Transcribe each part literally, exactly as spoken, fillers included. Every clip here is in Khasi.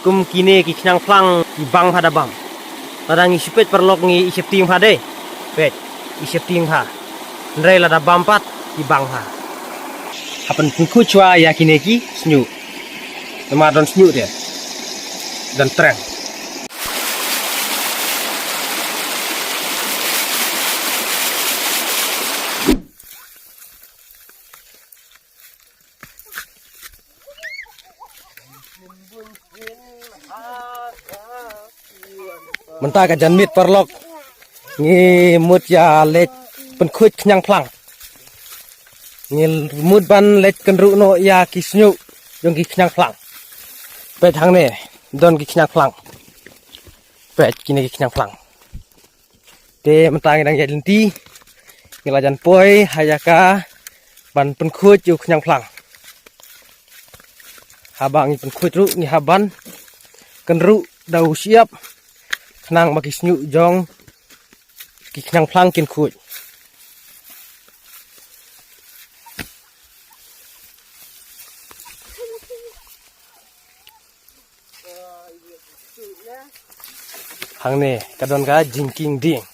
Kum kine ki khñiang phlang ki bang bha da bam. Lada ngi shu peit paralok ngi i sheptieng bha de. Peit, i sheptieng bha. Hynrei lada bam pat ki bang bha. Hap ban pynkhuid shuwa ïa kine ki shñiuh. Namar don shñiuh de. Don treng. Mynta ka janmiet paralok. Ngi mut ïa leit pynkhuid khñiang phlang. Ngi mut ban leit kynruh noh ïa ki shñiuh jong ki khñiang phlang. Peit hangne, don ki khñiang phlang. Peit kine ki khñiang phlang. Te mynta ngi dang ïaid lynti. Ngi la jan poi ha ïa ka ban pynkhuid ïa u khñiang phlang. Haba ngi pynkhuid ruh ngi hap ban kynruh da u shyiap khnang ba ki shñiuh jong ki khñiang phlang kin khuid. Hangne ka don ka jingkieng dieng.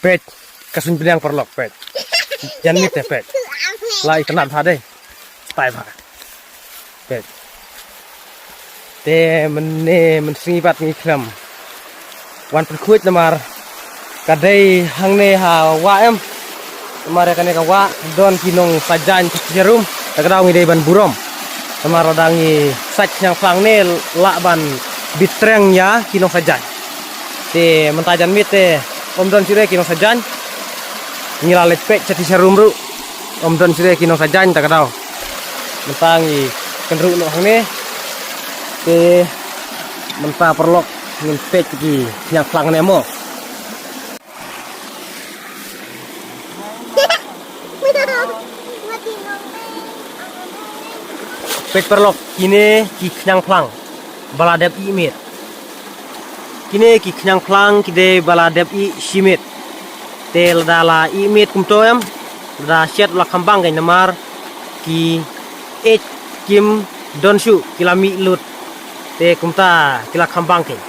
Peit, ka suiñ pdiang paralok, peit. Janmiet te, peit. La itynnad bha de. Stai bha. Peit. Te mynne mynsngi pat ngi khlem wan pynkhuid namar ka dei hangne ha wah em. Namar ïa kane ka wah don ki nongshah jaiñ ki jarum. Te ka daw ngi dei ban burom. Namar lada ngi sait khñiang phlang ne lah ban bit treng ïa ki nongshah jaiñ. Te mynta janmiet te ym don shuh re ki nongshah jaiñ. Ngi la leit peit sha ti sha rum ruh. Ym don shuh re ki nongshah jaiñ ta ka daw. Mynta ngi kynruh noh hangne. Te mynta paralok ngin peit ki khñiang phlang ne mo. Peit paralok, kine ki khñiang phlang ba la dep ih miet. Kine ki khñiang phlang ki dei ba la dep ih shi miet. Te lada la ih miet kumto em, lada shet la khambang kein namar ki eit kim don shuh, ki la mih lut. Te kumta ki la khambang kein.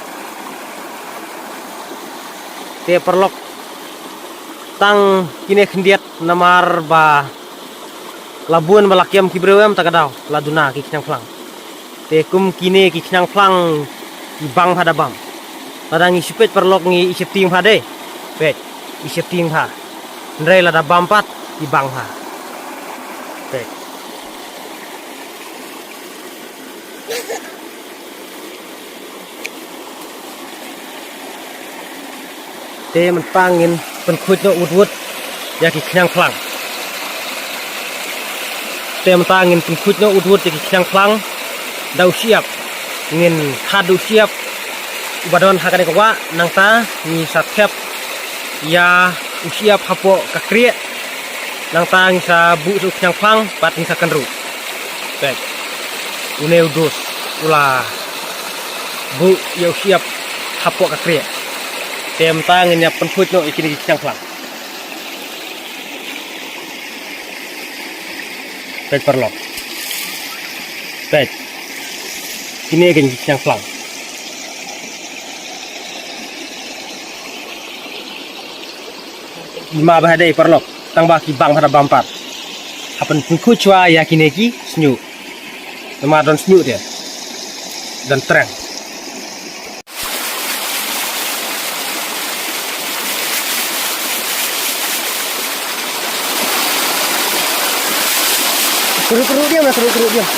Te paralok, tang kine khyndiat namar ba la bun ba la kem ki briew em ta ka daw la duna ki khñiang phlang. Te kum kine ki khñiang phlang ki bang bha da bam. Lada ngi shu peit paralok ngi i sheptieng bha de. Peit, i sheptieng bha. Hynrei lada bam pat ki bang bha. Peit. Te mynta ngin pynkhuid noh wut wut ïa ki khñiang phlang. Te mynta ngin pynkhuid noh wut wut ïa ki khñiang phlang da u shyiap. Ngin khad da u shyiap uba don ha kane ka wah, nangta ngi sa thep ïa u shyiap hapoh ka kriah. Nangta ngi sa buh sha u khñiang phlang bad ngi sa kynruh. Peit. Une u dus u la buh ïa u shyiap hapoh ka kriah. Te mynta ngin ïa pynkhuid noh ïa kine ki khñiang phlang. Peit paralok. Peit. Kine ki khñiang phlang. Ima bha dei paralok, tang ba ki bang bha da bam pat. Hap ban pynkhuid shuwa ïa kine ki shñiuh. Namar don shñiuh te. Don treng. Kynruh kynruh diam lah, kynruh kynruh diam.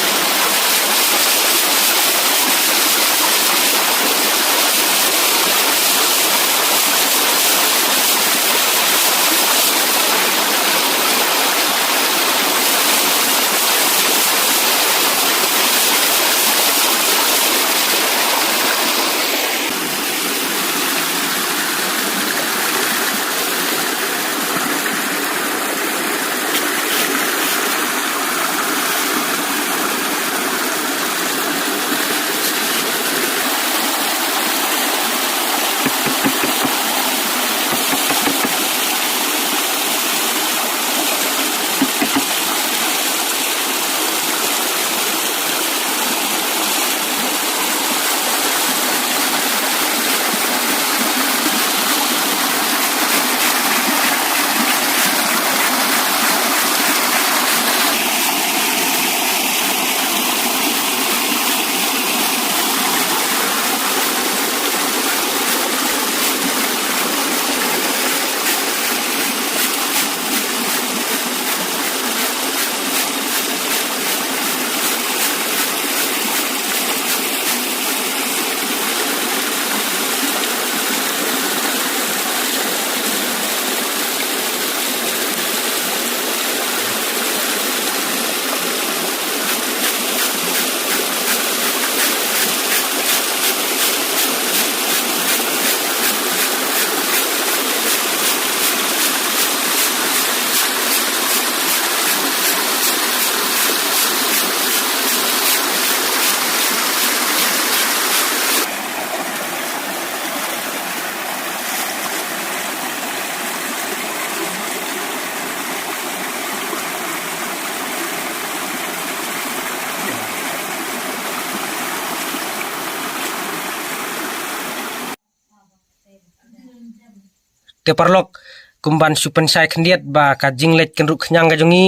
Te paralok, kum ban shu pynshai khyndiat ba ka jingleit kynruh khñiang ka jong ngi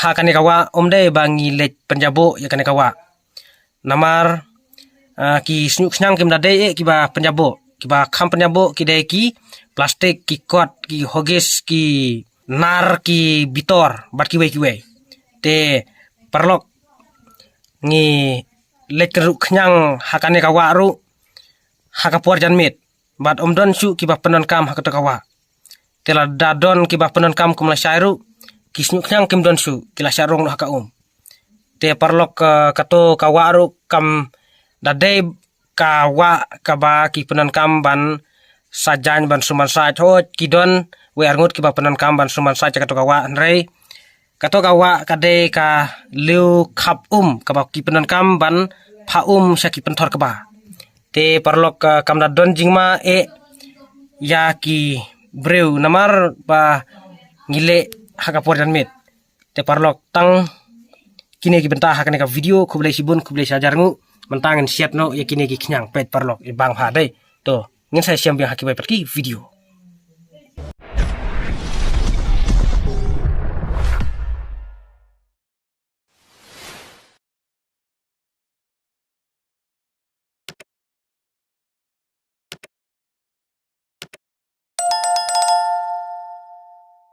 ha kane ka wah, ym dei ba ngi leit pynjaboh ïa kane ka wah. Namar, ah, ki shñiuh khñiang kim da dei eh kiba pynjaboh. Kiba kham pynjaboh ki dei ki plastik, ki kot, ki hogis, ki nar, ki bitor, bad kiwei kiwei. Te paralok, ngi leit kynruh khñiang ha kane ka wah ruh ha ka por janmiet. Bad ym don shuh kiba pyndonkam ha kato ka wah. Te lada don kiba pyndonkam kum lashai ruh, ki shñiuh khñiang kim don shuh, ki la shah rung noh ha ka um. Te paralok, eh, kato ka wah ruh kam da dei ka wah kaba ki pyndonkam ban sa jaiñ ban sumar sait. Hooid, ki don wei ar ngut kiba pyndonkam ban sumar sait ïa kato ka wah, hynrei kato ka wah ka dei ka liew khap um kaba ki pyndonkam ban pha um sha ki pynthor kba. Te paralok, eh, kam da don jingma eh ïa ki briew namar ba ngi leh ha ka por janmiet. Te paralok, tang kine ki bynta ha kane ka video. Khublei shibun, khublei shihajar nguh. Mynta ngin siat noh ïa kine ki khñiang. Peit paralok, i bang bha dei. To ngin sa ïashem biang ha kiwei pat ki video.